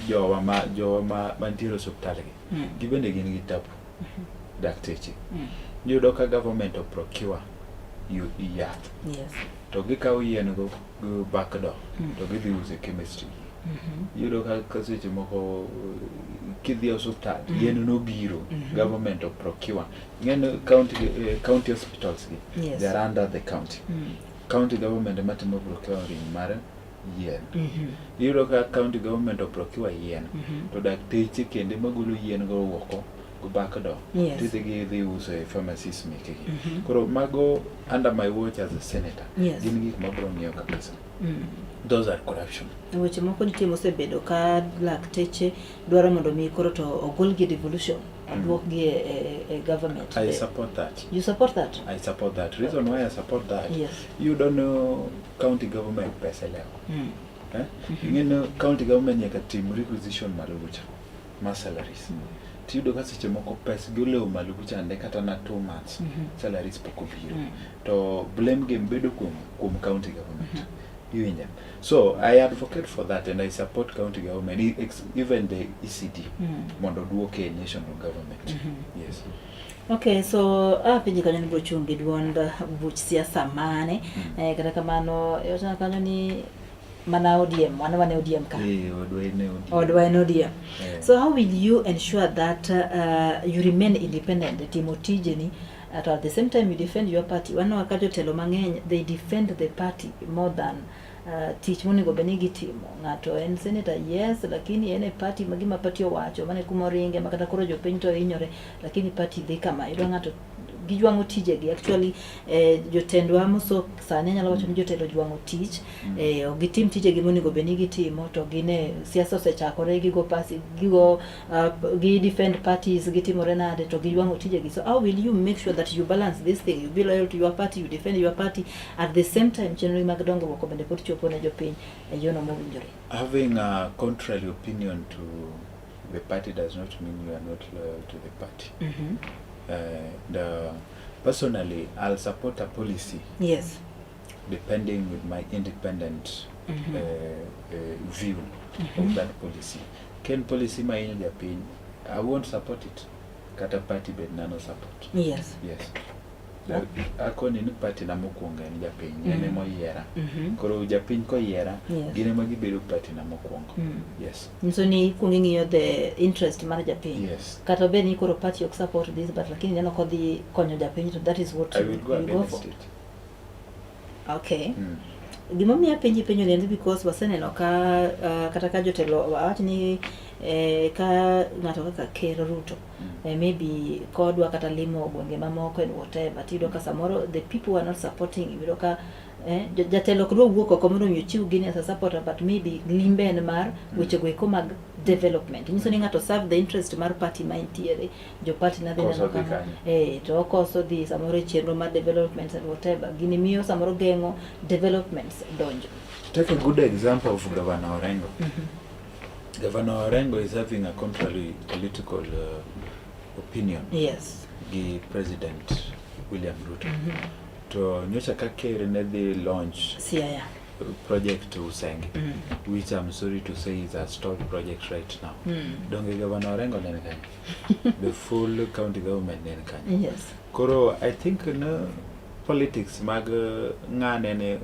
jowa ma jowa ma mantiere e osiptal gi gibende gin gi tabu dakteche. Iyudo ka government o procure yath to gikawo yien go go back door to gidhi uso e chemistry. Iyudo ka seche moko kidhi e osiptal yien nobiro government o procure. Ing'eni county hospitals gi they are under the county. County government ema timo procuring mar yien. Iyudo ka county government o procure yien to dakteche kende magolo yien go oko go back door tidhi gidhi uso e pharmacies mekegi. Koro mago under my watch as a senator gin gik mabiro ng'iyo kabisa. Those are corruption. Weche moko nitie mosebedo ka lakteche dwaro mondo mi koro to ogolgi e devolution, oduokgi e government. I support that. You support that? I support that. Reason why I support that, you don't know county government pesa lewo. Ing'e ni county government nyaka tim requisition malo kucha mar salaries. Tiyudo ka seche moko pes gi olewo malo kucha ande kata na 2 months salaries pok obiro. To blame game bedo kuom county government. Iwinja? So I advocate for that and I support county government, even the ECD, mondo oduoke e national government. Yes. Okay, so apenji kanyo ni biro chung' gi duond buch siasa mane? Kata kamano iwacho kanyo ni mana ODM, wan wane ODM ka. Odwa en ODM. Odwa en ODM. So how will you ensure that you remain independent e timo tijeni at the same time you defend your party? Waneno ka jotelo mang'eny they defend the party more than tich monego bed ni gitimo. Ng'ato en senator, yes, lakini en e party ma gima party owacho, mano e kuma oringe, ma kata koro jopiny to hinyore, lakini party dhi kama. Iyudo ng'ato gijwang'o tijegi actually jotendwa moso sani anyalo wacho ni jotelo ojwang'o tich ok gitim tijegi monego bed ni gitimo to gin e siasa osechakore gigo pasi gigo gi defend parties gitimore nade to gijwang'o tijegi so how will you make sure that you balance this thing you be loyal to your party you defend your party at the same time chenro mag dongruok bende pod chopo ne jopiny e yono mowinjore. Having a contrary opinion to the party does not mean you are not loyal to the party. And personally, I'll support a policy depending with my independent view of that policy. Ken policy ma hinyo japiny, I won't support it. Kata party bed nano support. Yes. Akoni ni party na mokwongo en japiny, en ema oyiera. Koro japiny koyiera, gin ema gibedo party na mokwongo. Yes. Nyiso ni ikwongo ing'iyo the interest mar japiny. Yes. Kata bed ni koro party ok support this but lakini ineno kodhi konyo japiny to that is what I will go you go against for. it. Okay. Gimomiyo apenji penjo ni en because waseneno ka kata ka jotelo awach ni ka ng'ato kaka Ker Ruto maybe kodwa kata limo gwenge mamoko and whatever tiyudo ka samoro the people who are not supporting iyudo ka jatelo ok dwa wuok oko mondo mi ochiw gini as a supporter but maybe limbe en mar wechego eko mag development nyiso ni ng'ato serve the interest mar party ma entiere jo party na dhi Koso neno dhi kama kanyo. To okoso dhi samoro e chenro mar developments and whatever gini miyo samoro geng'o developments donjo. Take a good example of Governor Orengo. Governor Orengo is having a contrary political opinion gi President William Ruto. To nyocha ka ker ne dhi launch Siaya project Usenge, which I'm sorry to say is a stalled project right now. Donge Governor Orengo ne ni kanyo? The full county government ne ni kanyo. Koro I think no politics mag ng'ane ne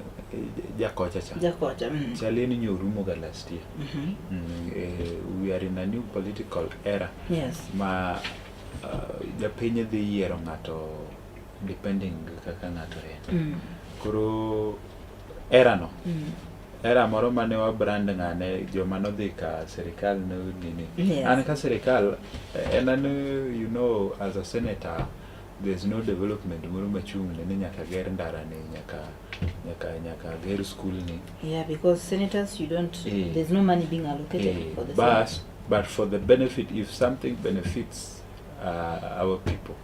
jakocha cha. Jakocha. Chali ni nyorumo ga last year. We are in a new political era ma japiny dhi yiero ng'ato depending kaka ng'ato en. Koro era no, era moro mane wa brand ng'ane joma nodhi ka sirikal no nini. An ka sirikal en an as a senator there's no development moro machung' ne ni nyaka ger ndara ni nyaka ger school ni. Yeah, because senators, you don't, there's no money being allocated for the But for the benefit, if something benefits our people,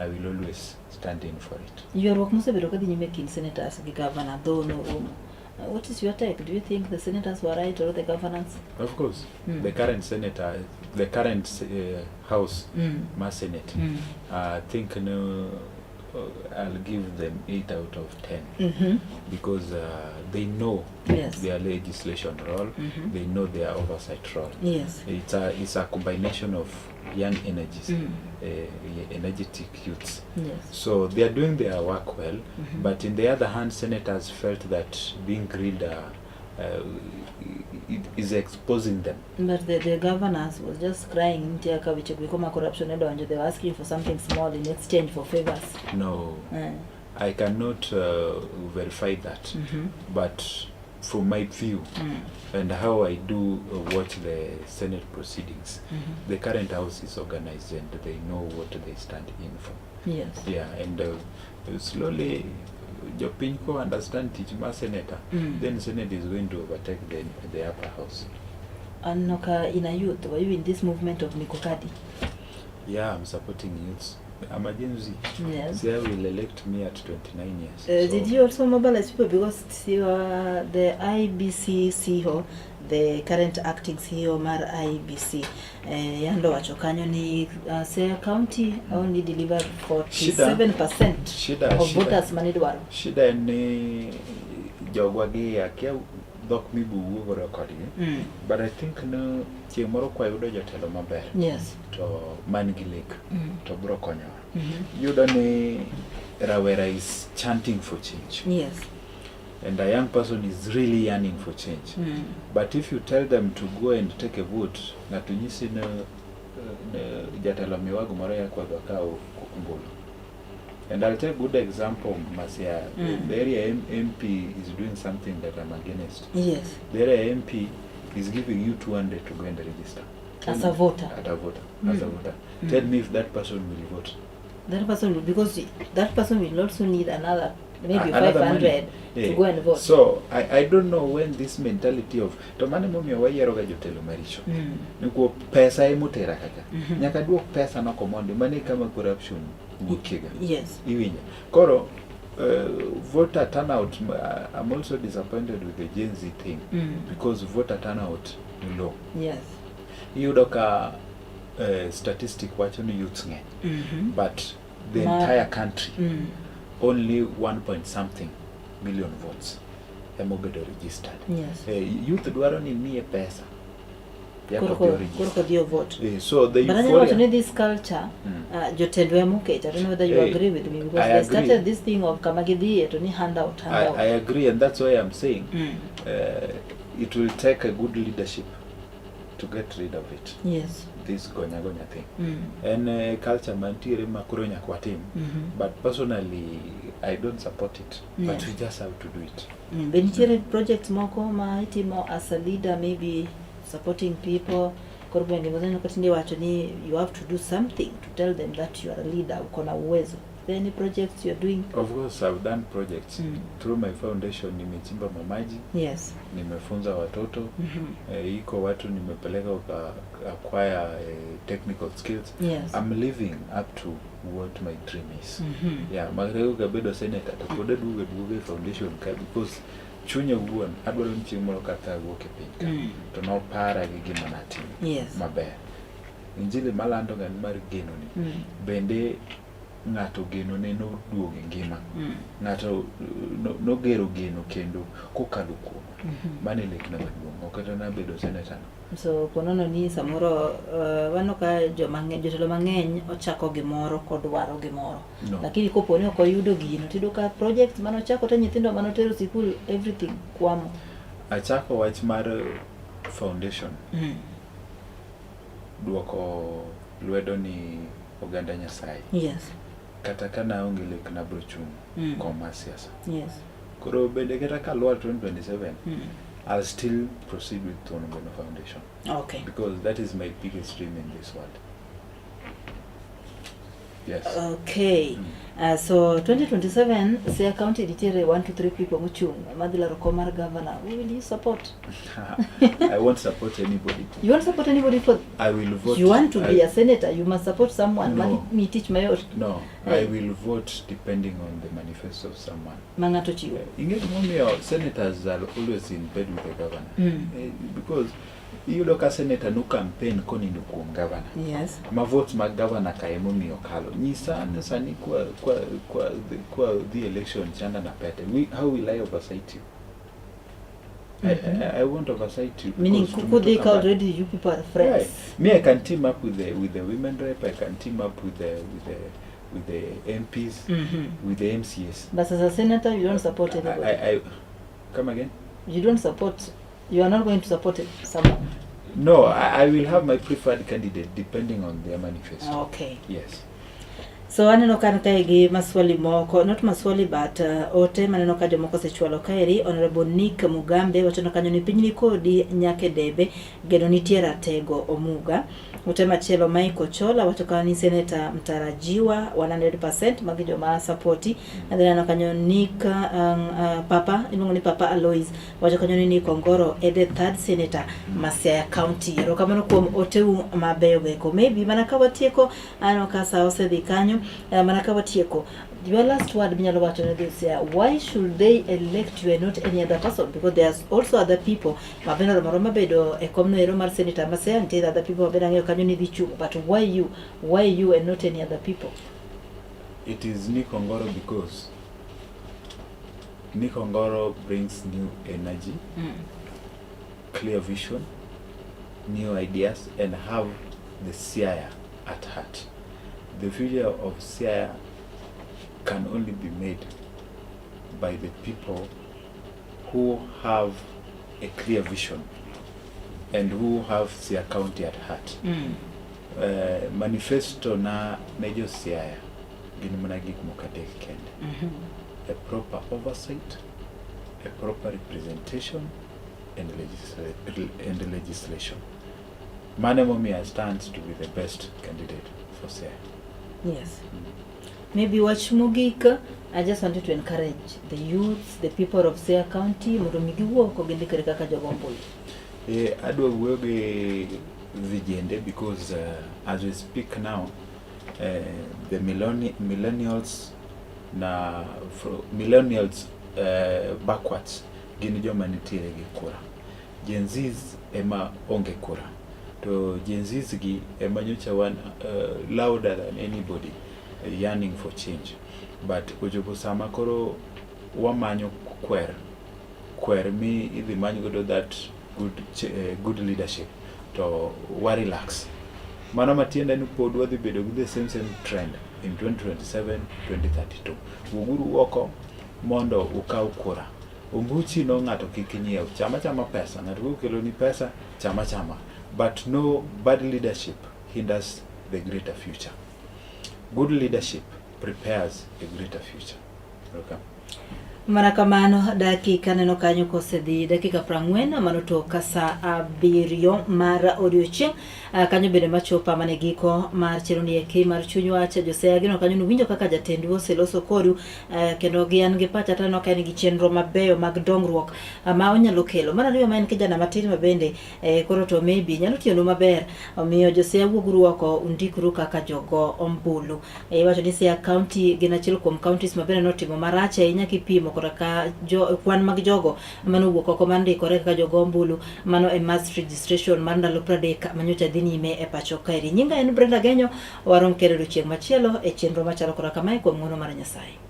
I will always stand in for it. Ywaruok mosebedo kadhi nyime kind senators gi governor though norumo. What is your take? Do you think the senators were right or the governors? Of course, the current senator, the current house, ma senate, I think no, I'll give them 8 out of 10 because they know their legislation role, they know their oversight role. It's a combination of young energies, energetic youths. So they are doing their work well, but in the other hand, senators felt that being grilled it is exposing them. But the governors was just crying nitie ka weche go ma corruption ne donjo. They were asking for something small in exchange for favors. No, I cannot verify that, but from my view and how I do watch the Senate proceedings, the current house is organized and they know what they stand in for. Yeah, and slowly jopiny ko understand tich mar senator, then Senate is going to overtake the upper house. Aneno ka in a youth, were you in this movement of Nikokadi? Yeah, I'm supporting youths. I'm a Gen Z. They will elect me at 29 years. Did you also mobilize people because you are the IEBC CEO, the current acting CEO mar IEBC, yando wacho kanyo ni Siaya County only delivered 47% of voters manidwaro. Shida en ni jogwa gi akia dhok mibuwuo godo kodgi. But I think no chieng' moro kwayudo jotelo maber to man gi lek to bro konyowa. Iyudo ni rawera is chanting for change. And a young person is really yearning for change. But if you tell them to go and take a vote, ng'ato nyisi ni jatelo miwa gimoro ya kwadho kawo ombulu. And I'll take good example, Masia. The area MP is doing something that I'm against. The area MP is giving you 200 to go and register. As a voter. At a voter. As a voter. Tell me if that person will vote. That person will, because that person will also need another maybe Another 500 money. to Eh, go and vote. So I don't know when this mentality of to mano emomiyo wayiero ga jotelo maricho. Nikuo pesa emotera kaka. Nyaka duok pesa no komondi mano e kama corruption wuokie ga. Yes. Iwinjo. Koro voter turnout, I'm also disappointed with the Gen Z thing because voter turnout ni low. Iyudo ka statistic wacho ni youths ng'eny but the entire country only 1 point something million votes emobedo registered. Youth dwaro ni miye pesa yaka Koro odhi koro oregister. kodhi vote. So the But anyalo wacho euphoria ni this culture jotendwa emoketo. I don't know whether you agree with me because I they agree. started this thing of kama gidhiye to ni handout, handout. I agree, and that's why I'm saying it will take a good leadership to get rid of it, this gonya gonya thing. En culture mantiere ma koro nyaka watim, but personally I don't support it, but we just have to do it. Be nitiere projects moko ma itimo as a leader, maybe supporting people koro gwenge mwaneno ka tinde iwacho ni you have to do something to tell them that you are a leader, uko na uwezo. Is there any projects you are doing? Of course I've done projects through my foundation. Nimechimba mamaji, nimefunza watoto, iko watu nimepeleka waka acquire technical skills. I'm living up to what my dream is. Yeah, makata kabedo senator to pod aduogo aduoga e foundation ka because chunya wuon adwaro ni chieng' moro kata awuok e piny ka to nopara gi gima natimo maber. Injili malando ga ni mar geno ni bende ng'ato geno ne noduogo e ngima, ng'ato nogero geno kendo kokalo kuoma. Mano e lekna maduong', ok kata nabedo senator no. So ponono ni samoro waneno ka joma jotelo mang'eny ochako gimoro kodwaro gimoro. No. Lakini kopo ni ok oyudo gino tiyudo ka project manochako te nyithindo manotero sikul everything kwamo. Achako wach mar foundation duoko lwedo ni oganda Nyasaye. Kata ka naonge lek nabro chung' kom mar siasa. Koro bende kata kalwar 2027, I'll still proceed with Thuon Gweno Foundation because that is my biggest dream in this world. Yes. Okay. So 2027 Siaya County nitiere 1 to 3 people mochung' madhi laro kom mar governor. Who will you support? I won't support anybody. You won't support anybody for I will vote. You want to be I, a senator, you must support someone. No. Mani mi tich mayot No, I will vote depending on the manifesto of someone. Ma ng'ato chiwo. Ing'e gimomiyo senators are always in bed with the governor? Because iyudo ka senator no campaign konindo kuom governor. Ma votes mag governor ka emomiyo kalo. Nyisa ni sani kwa the election chanda na pete. How will I oversight you? I won't oversight you. Meaning because kudhi tumetoka ka mbali. already you people are friends. Right. Me, I can team up with the women rep. I can team up with the MPs, with the MCAs. But as a senator, you don't support anybody. I come again? You don't support. You are not going to support someone. No, I will have my preferred candidate depending on their manifesto. Okay. Yes. So aneno kan kae gi maswali moko, not maswali but ote maneno ka jomoko osechwalo kaeri. Honorable Nick Mugambe wacho kanyo ni piny ni kodi nyaka e debe, geno nitie ratego omuga. Ote machielo Michael Chola wacho kanyo ni senator mtarajiwa 100%, magi joma sapoti. Adhi neno kanyo Nick Papa iluongo ni Papa Alois wacho kanyo ni Nick Ongoro e the third senator ma Siaya County. Erokamano kuom oteu mabeyo goeko. Maybe mana ka watieko, aneno ka sa osedhi kanyo, mana ka watieko, your last word minyalo wacho ne this year, why should they elect you and not any other person? Because there's also other people ma bende oromo aroma bedo e komno ero mar senator ma Siaya. Nitie other people ma bende ang'eyo kanyo ni dhi chung', but why you, why you and not any other people? It is Nick Ongoro because Nick Ongoro brings new energy, clear vision, new ideas, and have the Siaya at heart. The future of Siaya can only be made by the people who have a clear vision and who have Siaya County at heart. Manifesto na ne jo Siaya gin mana gik moko adek kende. A proper oversight, a proper representation, and legislation. Mano emomiyo I stand to be the best candidate for Siaya. Yes. Maybe wach mogik, I just wanted to encourage the youths, the people of Siaya County mondo mi giwuog oko gindikre kaka jogo ombulu. Eh, adwa wuoyo gi vijende because as we speak now the millennials na millennials backwards gin joma nitiere gi kura. Gen Zs ema onge kura. To Gen Zs gi ema nyocha wan louder than anybody yearning for change. But ochopo sama koro wamanyo kwer kwer mi idhi many godo that good leadership to wa relax. Mano matiende ni pod wadhi bedo gi the same same trend in 2027 2032. Wuoguru oko mondo ukaw kura. Ombuchi no ng'ato kik nyiew. Chama chama pesa. Ng'ato kokeloni pesa, chama chama. But no bad leadership hinders the greater future. Good leadership prepares a greater future. Welcome. Mana kamano dakika neno kanyo kosedhi dakika 40 mano to ka sa 7 mar odiochieng'. Kanyo bende machopa mana e giko mar chenro ni eki mar chuny wach. Josea gino kanyo nuwinjo kaka jatendu oseloso kodu kendo gi an gi pacha to aneno ka en gi chenro mabeyo mag dongruok ma onyalo kelo. Mar ariyo ma en kijana matin ma bende koro to maybe nyalo tiyonu maber. Omiyo Josea wuoguru oko undikru kaka jogo ombulu. Iwacho ni Siaya County gin achiel kuom counties ma bende notimo marach ahinya kipimo koda ka jo, kwan mag jogo mane owuok oko mar ndikore kaka jogo ombulu. Mano e mass registration mar ndalo 30 manyocha dhi nyime e pacho kaeri. Nyinga en Brenda Genyo, warom kendo odiochieng' machielo e chenro machalo koda kamae kuom ng'uono mar Nyasaye.